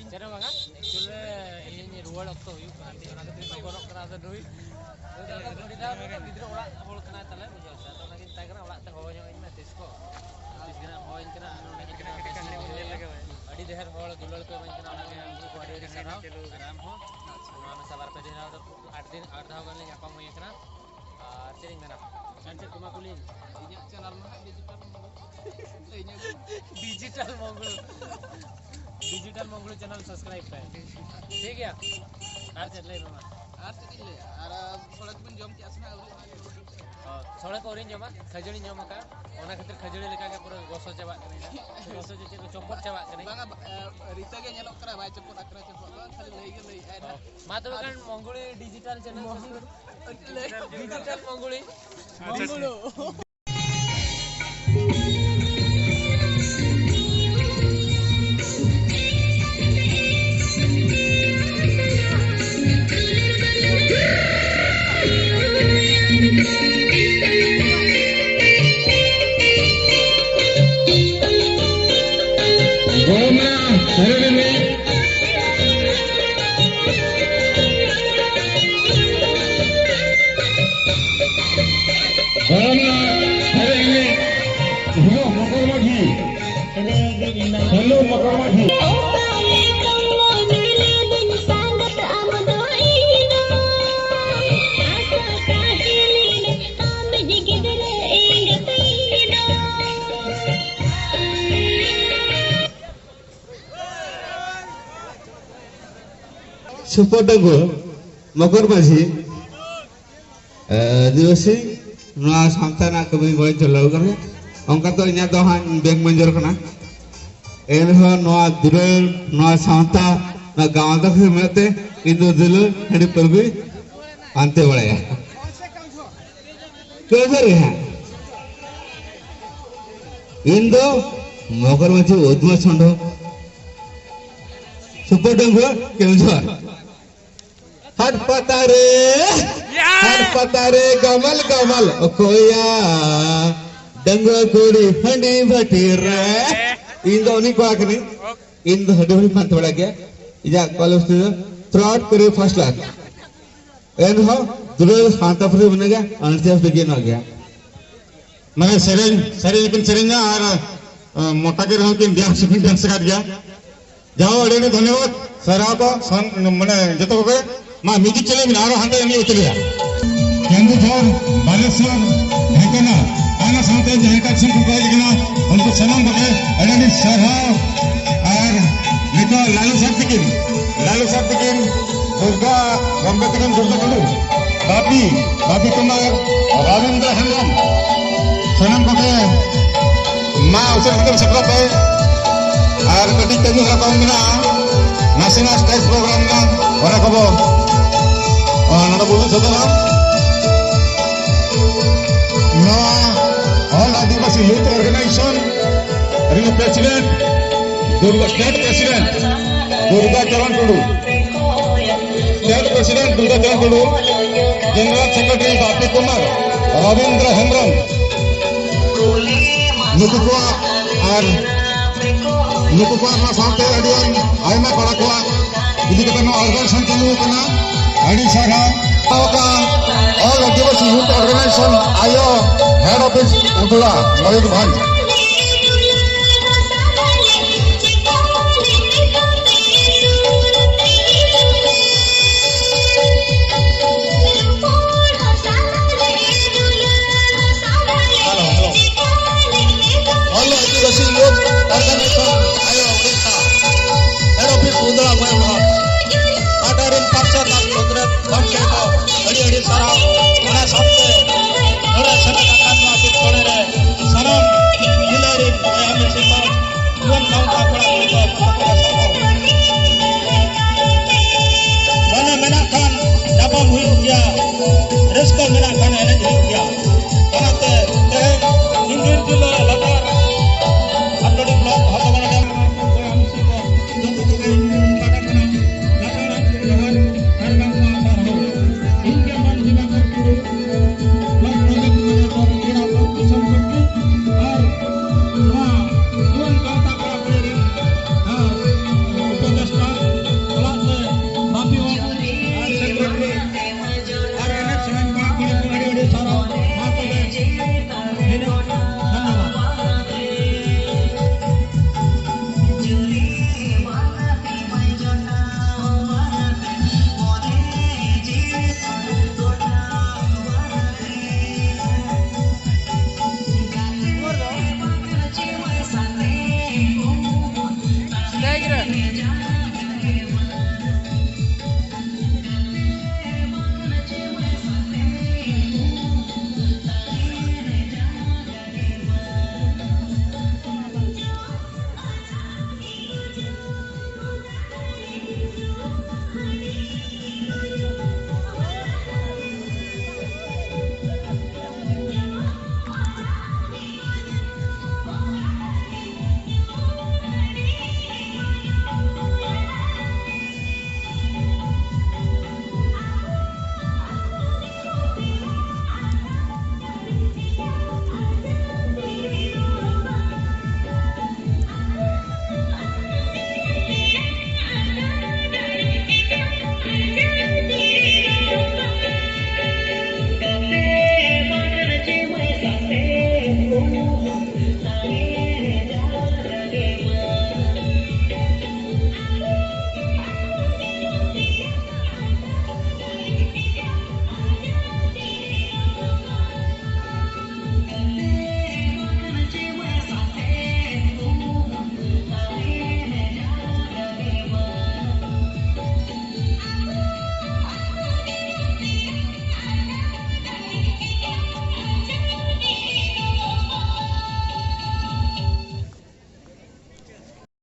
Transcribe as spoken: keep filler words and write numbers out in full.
ᱪᱮᱫ ᱦᱚᱸ ᱵᱟᱝᱟ, actually ᱨᱮ ᱤᱧ ᱨᱩᱣᱟᱹᱲ ᱚᱠᱛᱚ ᱦᱩᱭᱩᱜ ᱠᱟᱱᱟ, ᱚᱱᱟ ᱠᱷᱟᱹᱛᱤᱨ ᱱᱚᱜᱚᱨᱚᱜ ᱠᱟᱱᱟ᱾ ᱟᱫᱚ ᱱᱩᱭ ᱟᱹᱰᱤ ᱫᱷᱟᱣ ᱜᱤᱫᱽᱨᱟᱹ ᱚᱲᱟᱜ ᱦᱚᱲ ᱠᱟᱱᱟᱭ ᱛᱟᱞᱮ, ᱵᱩᱡᱷᱟᱹᱣ ᱥᱮ, ᱟᱫᱚ ᱚᱱᱟᱜᱤᱧ ᱢᱮᱛᱟᱭ ᱠᱟᱱᱟ ᱚᱲᱟᱜ ᱛᱮ ᱦᱚᱦᱚ ᱧᱚᱜ ᱟᱹᱧ ᱢᱮ ᱛᱤᱥ ᱠᱚ᱾ ᱛᱤᱥ ᱜᱮ ᱱᱟᱜ ᱦᱚᱦᱚ ᱟᱹᱧ ᱠᱟᱱᱟ, ᱟᱨ ᱱᱚᱰᱮ ᱦᱮᱡ ᱠᱟᱛᱮ ᱵᱮᱥ ᱧᱚᱜ ᱵᱩᱡᱷᱟᱹᱣ ᱮᱱᱟ᱾ ᱟᱹᱰᱤ ᱰᱷᱮᱨ ᱦᱚᱲ ᱫᱩᱞᱟᱹᱲ ᱠᱚ ᱮᱢᱟᱹᱧ ᱠᱟᱱᱟ, ᱚᱱᱟᱜᱮ ᱩᱱᱠᱩ ᱠᱚ ᱟᱹᱰᱤ ᱟᱹᱰᱤ ᱥᱟᱨᱦᱟᱣ᱾ ᱟᱨ ᱟᱢ ᱦᱚᱸ ᱱᱚᱣᱟ ᱢᱮᱥᱟ ᱵᱟᱨ ᱯᱮ ᱫᱤᱱ ᱨᱮ ᱟᱴ ᱫᱤᱱ, ᱟᱴ ᱫᱷᱟᱣ ᱜᱟᱱ ᱞᱮ ᱧᱟᱯᱟᱢ ᱦᱩᱭ ᱟᱠᱟᱱᱟ᱾ ᱟᱨ ᱪᱮᱫ ᱤᱧ ᱢᱮᱱᱟ? ᱟᱨ ᱪᱮᱫ ᱠᱚ ᱢᱟ ᱠᱩᱞᱤᱭᱤᱧ? ᱤᱧᱟᱹᱜ ᱪᱮᱱᱮᱞ ᱢᱟ ᱦᱟᱸᱜ ᱰᱤᱡᱤᱴᱟᱞ ᱢᱚᱝᱜᱚᱞ᱾ ᱤᱧᱟᱹᱜ ᱰᱤᱡᱤᱴᱟᱞ ᱢᱚᱝᱜᱚᱞ᱾ ᱰᱤᱡᱤᱴᱟᱞ ᱢᱚᱝᱜᱚᱞ ᱪᱮᱱᱮᱞ ᱥᱟᱵᱥᱠᱨᱟᱭᱤᱵ ᱯᱮ᱾ ᱴᱷᱤᱠ ᱜᱮᱭᱟ? ᱟᱨ ᱪᱮᱫ ᱞᱟᱹᱭ ᱢᱮ ᱢᱟ? ᱟᱨ ᱪᱮᱫ ᱤᱧ ᱞᱟᱹᱭᱟ? ᱟᱨ ᱥᱚᱲᱮ ᱠᱚᱵᱤᱱ ᱡᱚᱢ ᱠᱮᱜᱼᱟ ᱥᱮ ᱦᱟᱸᱜ? ᱟᱹᱣᱨᱤ, ᱚᱱᱟᱜᱮ ᱵᱟᱹᱲᱛᱤ᱾ ᱚ, ᱥᱚᱲᱮ ᱠᱚ ᱟᱹᱣᱨᱤᱧ ᱡᱚᱢᱟ, ᱠᱷᱟᱹᱡᱟᱹᱲᱤᱧ ᱡᱚᱢ ᱟᱠᱟᱫᱼᱟ᱾ ᱚᱱᱟ ᱠᱷᱟᱹᱛᱤᱨ ᱠᱷᱟᱹᱡᱟᱹᱲᱤ ᱞᱮᱠᱟ ᱜᱮ ᱯᱩᱨᱟᱹ ᱜᱚᱥᱚ ᱪᱟᱵᱟᱜ ᱠᱟᱹᱱᱟᱹᱧ ᱦᱟᱸᱜ᱾ ᱜᱚᱥᱚ ᱪᱮᱫ ᱪᱮᱫ ᱠᱚ ᱪᱚᱯᱚᱫ ᱪᱟᱵᱟᱜ ᱠᱟᱹᱱᱟᱹᱧ᱾ ᱵᱟᱝᱟ, ᱵᱟ-, ᱮ, ᱨᱤᱛᱟᱹ ᱜᱮ ᱧᱮᱞᱚᱜ ᱠᱟᱱᱟ, ᱵᱟᱭ ᱪᱚᱯᱚᱫ ᱟᱠᱟᱱᱟ ᱪᱚᱯᱚᱫ ᱫᱚ, ᱠᱷᱟᱹᱞᱤ ᱞᱟᱹᱭ ᱜᱮ ᱞᱟᱹᱭᱮᱫᱼᱟᱭ ᱚ, ᱱᱟᱦᱟᱜ᱾ ᱢᱟ ᱛᱚᱵᱮ ᱟᱨ ᱠᱷᱟᱱ Mongoli digital channel Mongoli. Digital Mongoli. ᱟᱪᱪᱷᱟ, ᱟᱪᱪᱷᱟ᱾ ᱢᱚᱝᱜᱚᱞᱚ᱾ ᱜᱚᱲᱚᱢᱟ ᱦᱟᱨᱮ ᱨᱮ᱾ ᱜᱚᱲᱚᱢᱟ ᱦᱟᱨᱮ ᱨᱮ᱾ ᱦᱮᱞᱳ, ᱢᱚᱠᱚᱨ ᱢᱟᱹᱡᱷᱤ᱾ ᱦᱮᱞᱳ, ᱢᱚᱠᱚᱨ ᱢᱟᱹᱡᱷᱤ᱾ ᱥᱩᱯᱟᱨ ᱰᱟᱹᱝᱜᱩᱣᱟᱹ ᱢᱚᱠᱚᱨ ᱢᱟᱹᱡᱷᱤ, ᱮ, ᱟᱹᱫᱤᱵᱟᱹᱥᱤ ᱱᱚᱣᱟ ᱥᱟᱶᱛᱟ ᱨᱮᱱᱟᱜ ᱠᱟᱹᱢᱤ ᱵᱟᱹᱧ ᱪᱟᱞᱟᱣ ᱠᱟᱱᱟ, ᱚᱱᱠᱟ ᱫᱚ ᱤᱧᱟᱹᱜ ᱫᱚ ᱦᱟᱸᱜ ᱵᱮᱝ ᱢᱚᱧᱡᱚᱨ ᱠᱟᱱᱟ᱾ ᱮᱱᱦᱚᱸ ᱱᱚᱣᱟ ᱫᱩᱞᱟᱹᱲ, ᱱᱚᱣᱟ ᱥᱟᱶᱛᱟ, ᱱᱚᱣᱟ ᱜᱟᱶᱛᱟ ᱠᱷᱟᱹᱛᱤᱨ ᱢᱮᱱᱛᱮ ᱤᱧ ᱫᱚ ᱫᱩᱞᱟᱹᱲ ᱦᱟᱺᱰᱤ ᱯᱟᱹᱣᱨᱟᱹ ᱯᱟᱱᱛᱮ ᱵᱟᱲᱟᱭᱟ᱾ ᱠᱟᱹᱡᱟᱹᱨ ᱜᱮ ᱦᱟᱸᱜ᱾ ᱤᱧ ᱫᱚ ᱢᱚᱠᱚᱨ ᱢᱟᱹᱡᱷᱤ ᱩᱫᱢᱟ ᱥᱚᱸᱰᱷᱚ, ᱥᱩᱯᱟᱹ ᱰᱟᱹᱝᱜᱩᱣᱟᱹ, ᱠᱮᱣᱡᱷᱚᱨ᱾ ᱦᱟᱴ ᱯᱟᱛᱟ ᱨᱮ, ᱦᱟᱴ ᱯᱟᱛᱟ ᱨᱮ ᱜᱟᱢᱟᱞ ᱜᱟᱢᱟᱞ ᱚᱠᱚᱭᱟ? ᱰᱟᱹᱝᱜᱩᱣᱟᱹ ᱠᱩᱲᱤ ᱦᱟᱺᱰᱤ ᱵᱷᱟᱹᱴᱤ ᱨᱮ᱾ ᱤᱧ ᱫᱚ ᱩᱱᱤ ᱠᱚᱲᱟ ᱠᱟᱹᱱᱟᱹᱧ᱾ ᱤᱧ ᱫᱚ ᱦᱟᱹᱰᱤ ᱦᱩᱰᱤᱧ ᱯᱟᱱᱛᱮ ᱵᱟᱲᱟ ᱜᱮᱭᱟ᱾ ᱤᱧᱟᱹᱜ ᱠᱚᱞᱮᱡᱽ ᱛᱮᱫᱚ ᱛᱷᱨᱩ ᱟᱣᱩᱴ ᱠᱟᱹᱨᱤ ᱯᱷᱟᱥᱴ ᱠᱞᱟᱥ᱾ ᱮᱱᱦᱚᱸ ᱫᱩᱞᱟᱹᱲ ᱥᱟᱶᱛᱟ ᱯᱟᱹᱨᱥᱤ ᱢᱮᱱᱟᱜ ᱜᱮᱭᱟ, ᱟᱹᱲᱛᱤ ᱟᱥᱛᱮ ᱜᱮ ᱱᱚᱣᱟ ᱜᱮᱭᱟ᱾ ᱢᱟᱱᱮ ᱥᱮᱨᱮᱧ, ᱥᱮᱨᱮᱧ ᱠᱤᱱ ᱥᱮᱨᱮᱧᱟ ᱟᱨ, ᱟᱸ, ᱢᱚᱴᱟ ᱜᱮ ᱨᱮᱦᱚᱸ ᱠᱤᱱ ᱰᱮᱱᱥ ᱦᱚᱸᱠᱤᱱ ᱰᱮᱱᱥ ᱟᱠᱟᱫ ᱜᱮᱭᱟ᱾ ᱡᱟᱦᱟᱸ ᱟᱹᱰᱤ ᱟᱹᱰᱤ ᱫᱷᱚᱱᱭᱚᱵᱟᱫ ᱥᱟᱨᱦᱟᱣ ᱠᱚ ᱥᱟᱱ-, ᱢᱟᱱᱮ ᱡᱚᱛᱚ ᱠᱚᱜᱮ᱾ ᱢᱟ ᱢᱤᱭᱩᱡᱤᱠ ᱪᱟᱹᱞᱩᱭ ᱵᱤᱱ, ᱟᱨᱚ ᱦᱟᱱᱛᱮ ᱮᱱᱮᱡ ᱩᱛᱟᱹᱨ ᱦᱩᱭᱩᱜᱼᱟ᱾ ᱠᱮᱱᱫᱩᱡᱷᱚᱨ, ᱵᱟᱞᱮᱥᱚᱨ, ᱰᱷᱮᱝᱠᱟᱱᱟ, ᱟᱭᱢᱟ ᱥᱟᱶᱛᱮ ᱡᱟᱦᱟᱸ ᱮᱴᱟᱜ ᱫᱤᱥᱚᱢ ᱠᱷᱚᱱ ᱠᱚ ᱦᱮᱡ ᱟᱠᱟᱱᱟ, ᱩᱱᱠᱩ ᱥᱟᱱᱟᱢ ᱠᱚᱜᱮ ᱟᱹᱰᱤ ᱟᱹᱰᱤ ᱥᱟᱨᱦᱟᱣ᱾ ᱟᱨ ᱱᱤᱛᱚᱜ ᱞᱟᱞᱩ ᱥᱟᱨ ᱛᱤᱠᱤᱱ, ᱞᱟᱞᱩ ᱥᱟᱨ ᱛᱤᱠᱤᱱ, ᱫᱩᱨᱜᱟ, ᱜᱚᱢᱠᱮ ᱛᱤᱠᱤᱱ ᱫᱩᱨᱜᱟ ᱴᱩᱰᱩ, ᱵᱟᱯᱤ, ᱵᱟᱯᱤ ᱠᱩᱢᱟᱨ, ᱨᱚᱵᱤᱱᱫᱨᱚ ᱦᱮᱢᱵᱨᱚᱢ, ᱥᱟᱱᱟᱢ ᱠᱚᱜᱮ ᱢᱟ ᱩᱥᱟᱹᱨᱟ ᱠᱟᱛᱮ ᱥᱮᱴᱮᱨᱚᱜ ᱯᱮ᱾ ᱟᱨ ᱠᱟᱹᱴᱤᱡ ᱠᱟᱹᱢᱤ ᱦᱚᱨᱟ ᱠᱚ ᱢᱮᱱᱟᱜᱼᱟ, ᱱᱟᱥᱮᱱᱟᱜ ᱥᱴᱮᱡᱽ ᱯᱨᱳᱜᱨᱟᱢ ᱢᱮᱱᱟᱜᱼᱟ, ᱚᱱᱟ ᱠᱚᱵᱚ, ᱟᱨ ᱱᱚᱰᱮ ᱵᱚ ᱩᱫᱩᱜ ᱥᱚᱫᱚᱨᱟ᱾ ᱱᱚᱣᱟ All Adivasi Youth Organization ᱨᱤᱱᱤᱡ president, Durga, state president Durga ᱪᱚᱨᱚᱱ ᱴᱩᱰᱩ, state president ᱫᱩᱨᱜᱟ ᱪᱚᱨᱚᱱ ᱴᱩᱰᱩ, general secretary ᱵᱟᱯᱤ ᱠᱩᱢᱟᱨ, ᱨᱚᱵᱤᱱᱫᱨᱚ ᱦᱮᱢᱵᱨᱚᱢ, ᱱᱩᱠᱩ ᱠᱚᱣᱟᱜ ᱟᱨ ᱱᱩᱠᱩ ᱠᱚᱣᱟᱜ ᱚᱱᱟ ᱥᱟᱶᱛᱮ ᱟᱹᱰᱤ ᱜᱟᱱ ᱟᱭᱢᱟ ᱠᱚᱲᱟ ᱠᱚᱣᱟᱜ ᱤᱫᱤ ᱠᱟᱛᱮ ᱱᱚᱣᱟ organization ᱪᱟᱹᱞᱩ ᱟᱠᱟᱱᱟ᱾ ᱟᱹᱰᱤ ᱥᱟᱨᱦᱟᱣ᱾ All Adivasi Youth Organization ᱟᱭᱳ head office ᱩᱫᱽᱲᱟ, Mayurbhanj. Hello, hello. All Adivasi Youth Organization ᱟᱭᱳ ᱩᱲᱤᱥᱥᱟ, head office ᱩᱫᱽᱲᱟ, ᱢᱚᱭᱩᱨᱵᱷᱚᱸᱡᱽ᱾ ᱯᱟᱦᱴᱟ ᱨᱮᱱ ᱯᱟᱨᱥᱟᱞ ᱟᱨ ᱠᱚᱝᱜᱨᱮᱥ ᱜᱚᱢᱠᱮ ᱠᱚ ᱟᱹᱰᱤ ᱟᱹᱰᱤ ᱥᱟᱨᱦᱟᱣ᱾ ᱚᱱᱟ ᱥᱟᱶᱛᱮ ᱱᱚᱰᱮ ᱥᱮᱞᱮᱫ ᱟᱠᱟᱱ ᱱᱚᱣᱟ ᱵᱤᱨ ᱥᱳᱲᱮ ᱨᱮ ᱥᱟᱱᱟᱢ ᱡᱟᱭ ᱜᱤᱨᱟᱹ᱾